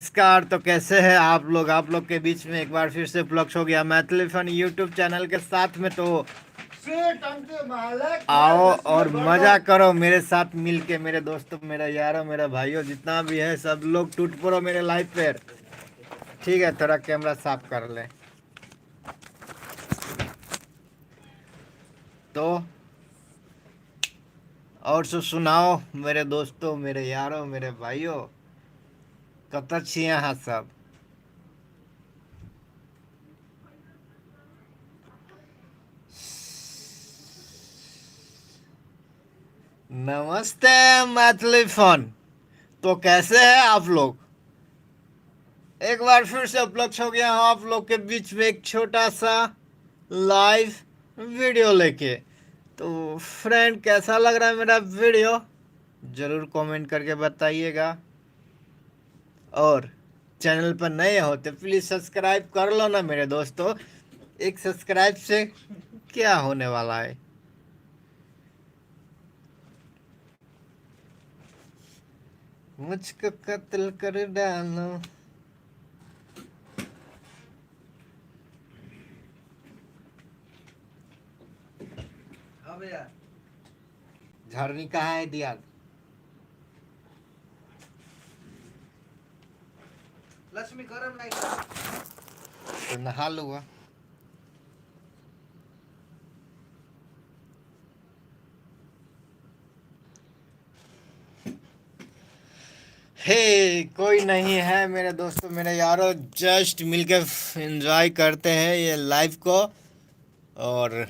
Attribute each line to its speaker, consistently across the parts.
Speaker 1: नमस्कार। तो कैसे हैं आप लोग? आप लोग के बीच में एक बार फिर से उपलब्ध हो गया मैथिली फन यूट्यूब चैनल के साथ में। तो आओ और मजा करो मेरे साथ मिलके, मेरे दोस्तों, मेरा यारों, मेरा भाइयों, जितना भी है सब लोग टूट पड़ो मेरे लाइव पर। ठीक है, थोड़ा कैमरा साफ कर ले। तो और सब सुनाओ मेरे दोस्तों, मेरे यारों, मेरे भाइयों, कतऽ छी अहाँ सब? नमस्ते मैथिली फन। तो कैसे हैं आप लोग? एक बार फिर से उपलब्ध हो गया हूँ आप लोग के बीच में एक छोटा सा लाइव वीडियो लेके। तो फ्रेंड, कैसा लग रहा है मेरा वीडियो ज़रूर कमेंट करके बताइएगा। और चैनल पर नए हो तो प्लीज़ सब्सक्राइब कर लो ना मेरे दोस्तों। एक सब्सक्राइब से क्या होने वाला है? मुझको कत्ल कर डालो।
Speaker 2: हाँ भैया।
Speaker 1: झरनी कहाँ है दिया?
Speaker 2: लक्ष्मी गरम लाइट।
Speaker 1: तो नहा लूँगा। हे, कोई नहीं है मेरे दोस्तों, मेरे यारों, जस्ट मिलके एंजॉय करते हैं ये लाइव को। और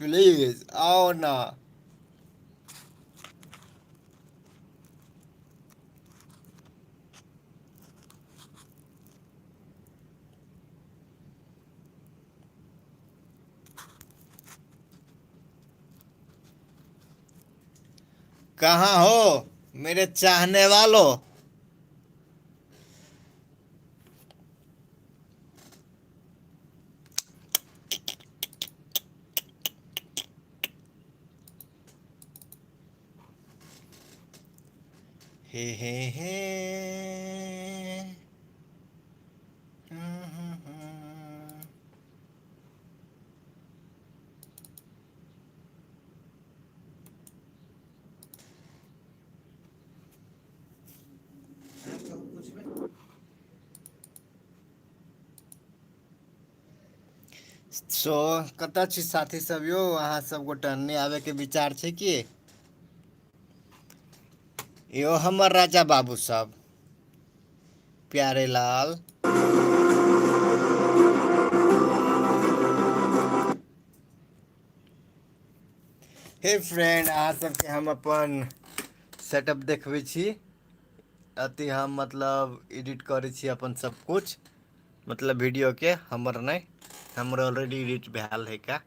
Speaker 1: प्लीज आओ ना। कहाँ हो मेरे चाहने वालों? हे हे हे। सो कतऽ छी साथी सब यौ? अहाँ सब गोटा नहि आबैके विचार छै की? यो हमर राजा बाबू सब, प्यारे लाल, हे फ्रेंड, अहाँ सबके हम अपन सेटअप देखबै छी। अति हम मतलब एडिट करै छी अपन सब कुछ, मतलब वीडियो के, हमर नहि, हमर ऑलरेडी एडिट भेल है का।